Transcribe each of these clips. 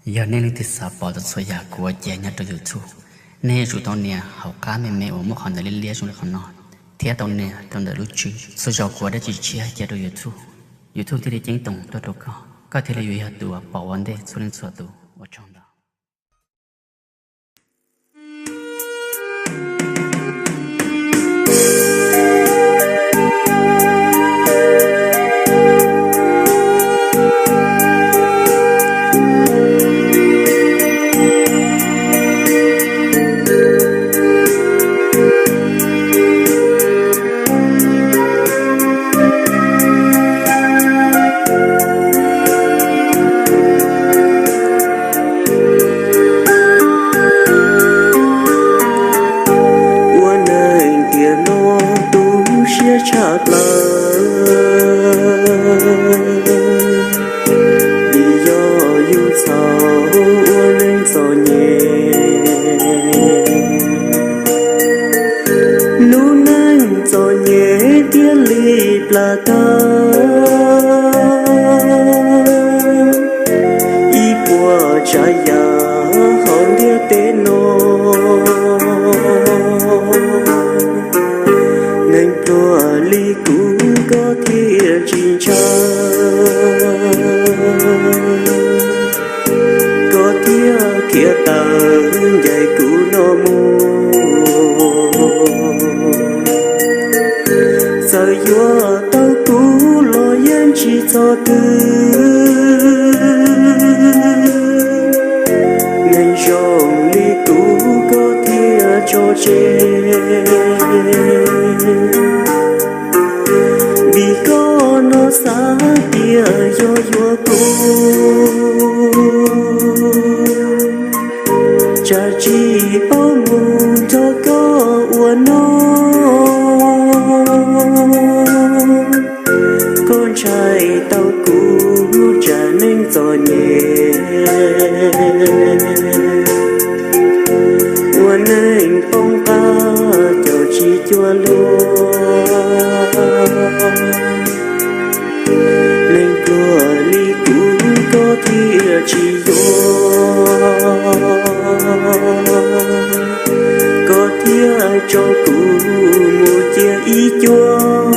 Yog nej leej twg xav pom txhua yam kuv ua cia nyob rau YouTube, nej yuav tsum tau nias hauv qab me me uas muaj qhov ntawv liab liab zoo li qhov no, thiab tau nias rau ntawm lub tswb. Txhua zaus kuv ua dab tsi tshiab cia rau YouTube, YouTube thiaj li ceeb toom tuaj rau koj, koj thiaj li yuav yog tus uas pom ua ntej txhua leej txhua tus. Ua tsaug ntau. Ua neej tiam no tu siab tshaj plaws, vim yog yus txhaum ua neej txom nyem. Lub neej txom nyem thiaj li plam tawg ib puas tsav yam hauv ntiaj teb no. Neeg pluag li kuv koj thiaj tsis ntshaw, koj thiaj khiav tawm ncaim kuv no mus. Txawm yuav tau kuv los yeej tsis txog twg, neeg zoo li kuv koj thiaj tso tseg. Vim koj no xav tias yog yuav kuv, tsam tsis paub mus nrog koj ua noj. Koj ntshai tau kuv tsam neej txom nyem, ua neej poob qab caum tsis cuag luag. Neeg pluag li kuv koj thiaj tsis yuav, koj thiaj tso kuv mus cia ib cuab.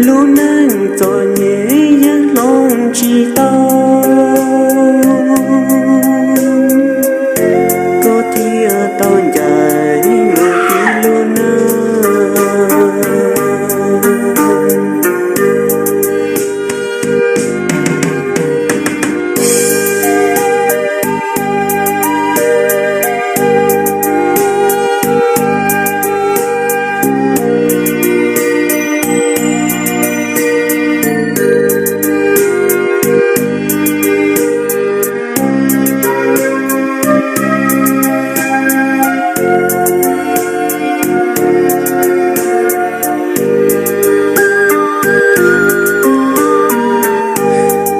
Lub neej txom nyem yeej hloov tsis tau, koj thiaj tau ncaim mus tib lub neej.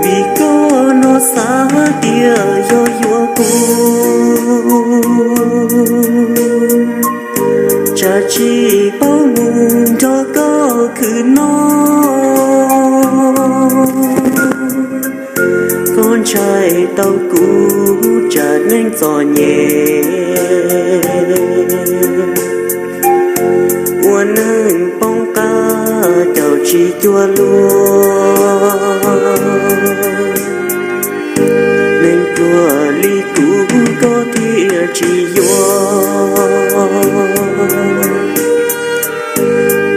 Vim koj no xav tias yog yuav kuv, tsam tsis paub mus nrog koj khwv noj. Koj ntshai tau kuv tsam neej txom nyem, ua neej poob qab caum tsis cuag luag. Neeg pluag li kuv koj thiaj tsis yuav,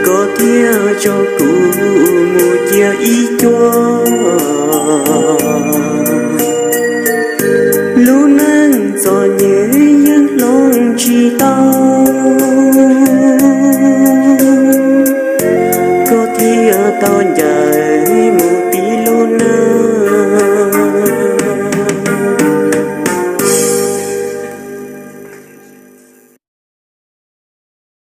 koj thiaj tso kuv mus cia ib cuab. Lub neej txom nyem yeej hloov tsis tau,